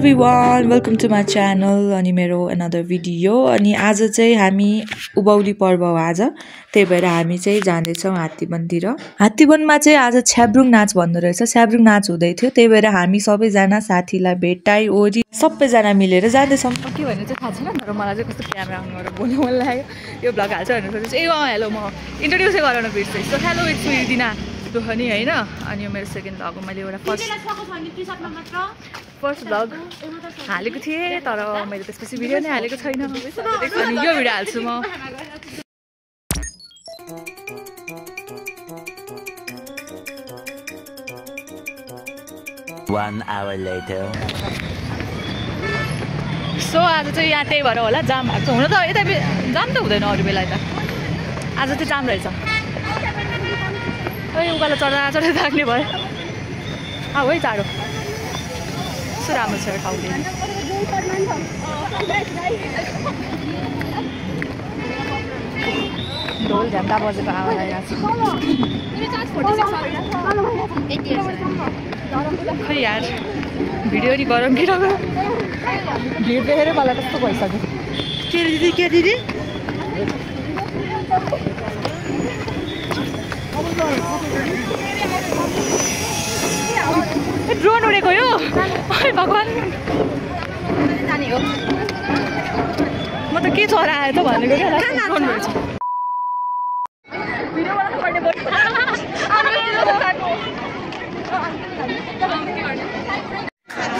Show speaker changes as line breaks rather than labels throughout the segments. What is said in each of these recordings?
Everyone welcome to my channel अनि मेरो another video. अनि आज चाहिँ हामी उभौली पर्व हो आज, त्यही भएर हामी चाहिँ जाँदैछौँ हात्तीबनतिर। हात्तीबनमा चाहिँ आज छ्याब्रुङ नाच भन्दो रहेछ, छ्याब्रुङ नाच हुँदै थियो, त्यही भएर हामी सबैजना साथीलाई भेटाइ ओरी सबैजना मिलेर जाँदैछौँ। के भन्नु चाहिँ थाहा छैन, तर मलाई चाहिँ कस्तो क्यामेरा अन गरेर बोल्नु मन लाग्यो। यो भ्लग हाल्छ भनेर सोचेपछि ए हेलो म इन्ट्रोड्युसै गराउन बिर्सेँ। सो हेलो इट्स मी दिना दोहनी होइन। अनि यो मेरो सेकेन्ड भ्लग हो। मैले एउटा फर्स्ट भ्लग हालेको थिएँ, तर मैले त्यसपछि भिडियो नै हालेको छैन। अनि यो भिडियो हाल्छु म। सो आज चाहिँ यहाँ त्यही भएर होला जाम भएको छ। हुन त यता जाम त हुँदैन अरू बेला त, आज चाहिँ जाम रहेछ। उकालो चढ्दा चढ्दै थाक्ने भयो। है चाँडो कस्तो राम्रो छ ठाउँ। ढोल झ्याम्टा बजेको आवाज आइरहेको छ। खै यार भिडियो नि गरौँ कि नगरौँ, भिड देखेर मलाई कस्तो भइसक्यो। के दिदी के दिदी ड्रोन उडेको यो भगवान्। म त के चरा आयो त भनेको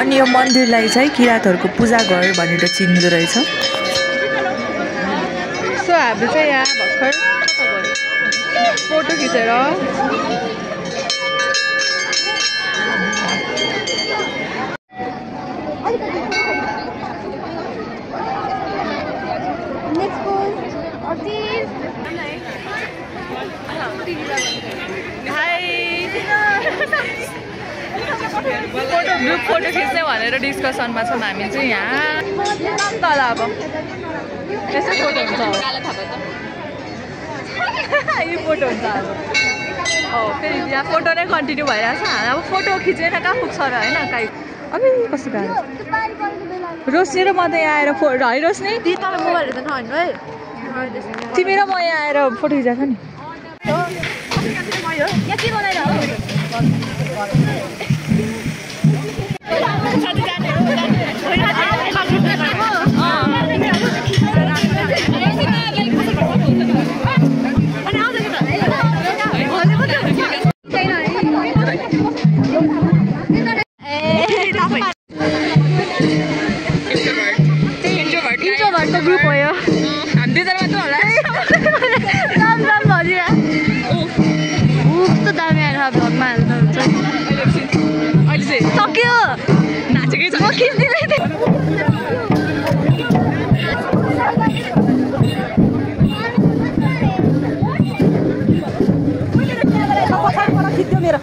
अनि यो मन्दिरलाई चाहिँ किराँतहरूको पूजा घर भनेर चिनिँदो रहेछ। सो हामी चाहिँ यहाँ भर्खर फोटो खिचेर ग्रुप फोटो खिच्ने भनेर डिस्कसनमा छौँ हामी चाहिँ यहाँ तल। अब यसो फोटो हुन्छ यो फोटो हुन्छ अब फेरि यहाँ फोटो नै कन्टिन्यू भइरहेको छ। अब फोटो खिचेर कहाँ पुग्छ र होइन काहीँ। अब कस्तो गाह्रो। रोशनी र म त यहाँ आएर है रोशनी तिमी र म यहाँ आएर फोटो खिचाएको नि। ग्रुप हो यो, हामी दुईजना मात्र होला। कस्तो दामी आएर भ्लगमा हाल्नु हुन्छ। अहिले चाहिँ सक्यो, नाचेकै छ। म खिच्दिनँ खिच्यो मेरो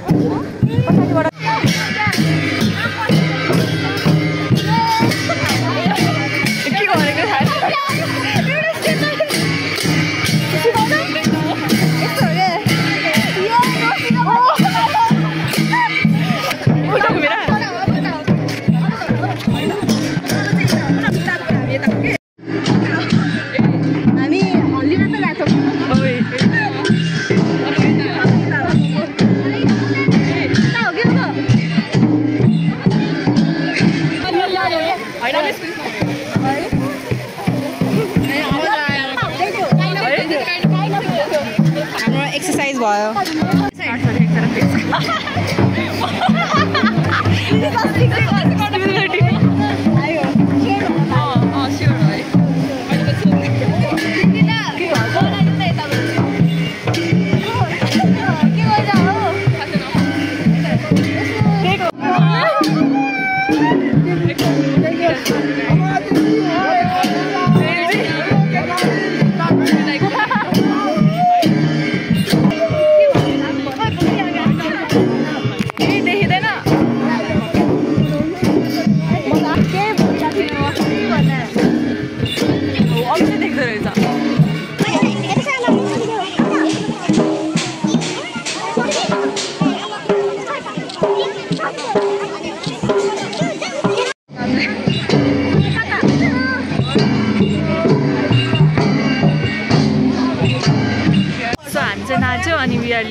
एक्सर्साइज भयो।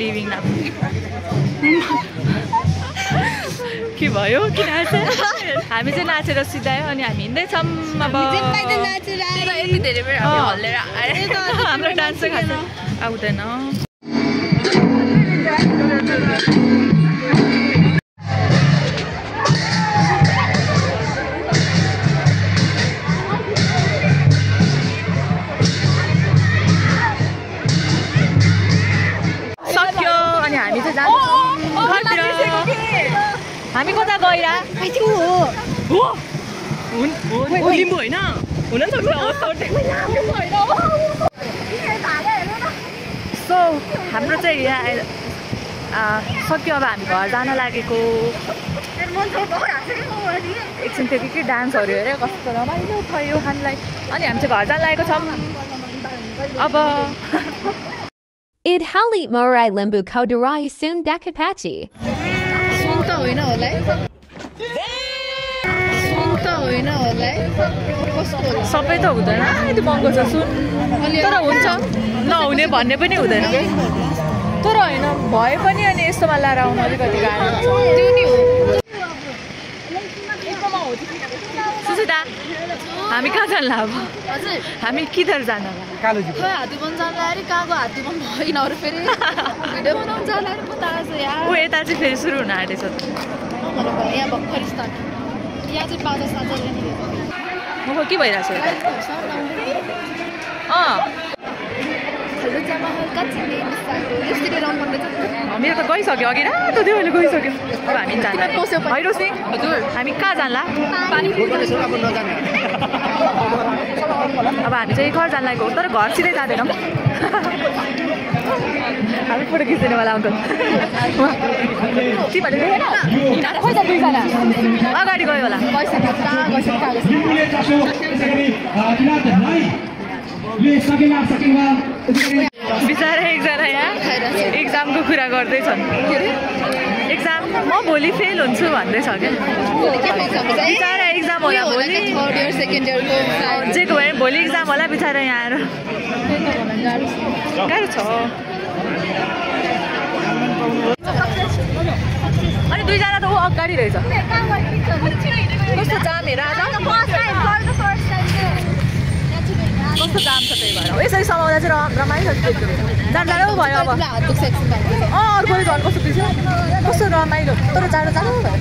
लिभिङ नाउ के भयो किन हामी चाहिँ नाचेर सिधायो अनि हामी हिँड्दैछौँ अब हाम्रो डान्स चाहिँ खास आउँदैन सक्यो अनि हामी चाहिँ जान्छौँ हामी कता गइरा लिम्बू होइन हुन सो हाम्रो चाहिँ यहाँ सक्यो अब हामी घर जान लागेको एकछिन त्यो के डान्सहरू हेऱ्यो कस्तो रमाइलो भयो खानलाई अनि हामी चाहिँ घर जान लागेको छौँ अब
Id Halit Morai Limbu Kaudurai Soon Dakapachi.
सबै त हुँदैन यति महँगो छ सुन तर हुन्छ नहुने भन्ने पनि हुँदैन तर होइन भए पनि अनि यस्तोमा लाएर आउनु अलिकति गाह्रो सुसिता हामी कहाँ जानला अब हामी किधर जान ऊ यता चाहिँ फेरि सुरु हुन आँटेछ म के भइरहेको मेरो त गइसक्यो अघि रातो थियो अहिले गइसक्यो अब हामी जान्ला भइरोस् नि हजुर हामी कहाँ जान्ला अब हामी चाहिँ घर जान लागेको तर घर सिधै जाँदैनौँ हामी फोटो खिच्दैनेवाला अङ्कल तिमीहरूले देखेन खोइ त दुईजना अगाडि गयो होला बिचरा एकजना यहाँ एक्जामको कुरा गर्दैछन् एक्जाम म भोलि फेल हुन्छु भन्दैछ क्या बिचरा एक्जाम होला भोलि जेको भए भोलि एक्जाम होला बिचरा यहाँ आएर गाह्रो छ अनि दुईजना त ऊ अगाडि रहेछ कस्तो जाम हेर कस्तो जाम छ त्यही भएर यसरी समाउँदा चाहिँ रमाइलो जाँदा भयो अब अर्को झन् कस्तो पिस कस्तो रमाइलो तर जाडो जाडो भयो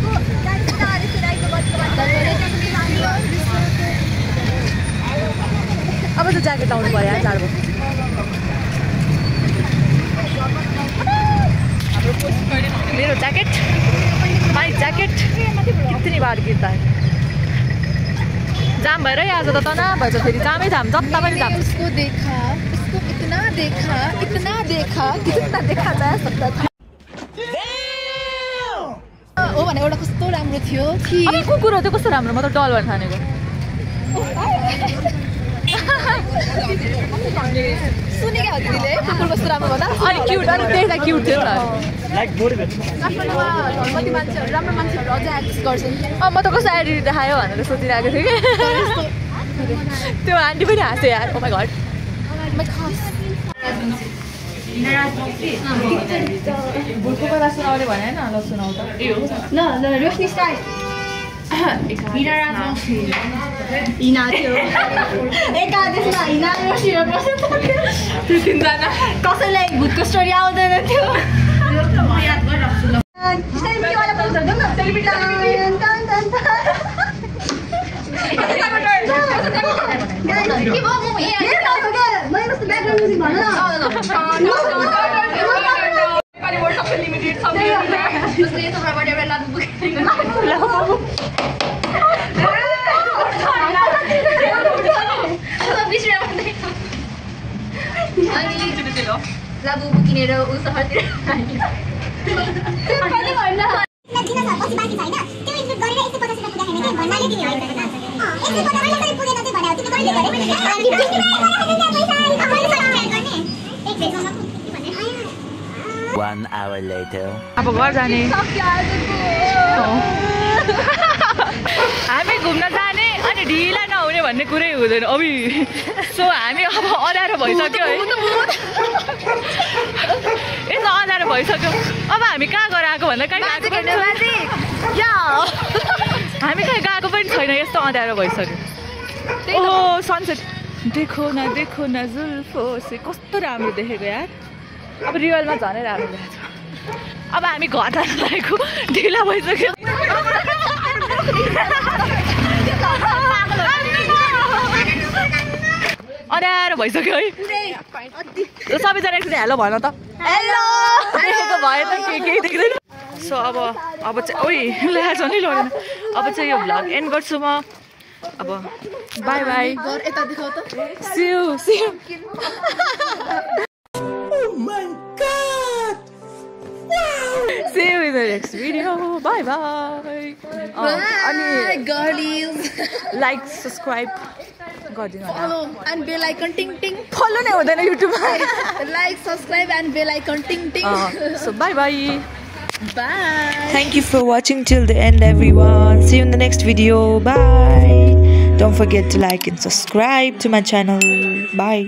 अब त ज्याकेट लाउनु पऱ्यो यहाँ जाडो मेरो ज्याकेट माई ज्याकेट कितनी बार गिर्ता है जाम भएर आज त तनाव भएछ फेरि जामै जाम जता पनि जाम
उसको देखा उसको इतना देखा कितना देखा जा सकता था ओ भने एउटा कस्तो राम्रो थियो कि
अब कुकुर हो त्यो कस्तो राम्रो म त डल भएर ठानेको
सुनेको हो दिदीले कुकुर कस्तो राम्रो भन्दा
अनि क्युट अनि देख्दा क्युट थियो नि
काठमाडौँमा कति मान्छेहरू राम्रो मान्छेहरू अझै एक्ट गर्छन्
म त कस्तो एडिट देखायो भनेर सोचिरहेको थिएँ कि त्यो आन्टी पनि हाँस्यो यार ओ माई गॉड भुलको बेला सुनाउने भने होइन ल सुनाउ त
ल रोशनी स्टाइल हिना थियो एकादेशमा हिना रोशनी त्यो तिनजना कसैलाई भूतको स्टोरी आउँदैन थियो लाबु किनेर उ सहरतिर
One hour later.
अब घर जाने हामी घुम्न जाने अनि ढिला नहुने भन्ने कुरै हुँदैन अबि सो हामी अब अधारो भइसक्यो है त अँध्यारो भइसक्यो अब हामी कहाँ गएर आएको भन्दा कहीँ गएको पनि हामी कहीँ गएको पनि छैन यस्तो अँध्यारो भइसक्यो ओ सनसेट देखो न जुल्फो से कस्तो राम्रो देखेको यार अब रियलमा झनै राम्रो देखेको छ अब हामी घर जान लागेको ढिला भइसक्यो अँध्यारो भइसक्यो है सबैजना एकचोटि हेलो भन त हेलो देखेको भए त केही देख्दैन सो अब चाहिँ ओइ ल्याज नि लडेन अब चाहिँ यो भ्लग एन्ड गर्छु म अब by by see you see you in the next video bye bye
Bye girlies
like subscribe गरिदिनु होला
follow and bell icon ting ting
follow नै हुँदैन युट्युबमा
like subscribe and bell icon ting ting
so bye bye
bye
thank you for watching till the end everyone see you in the next video bye don't forget to like and subscribe to my channel bye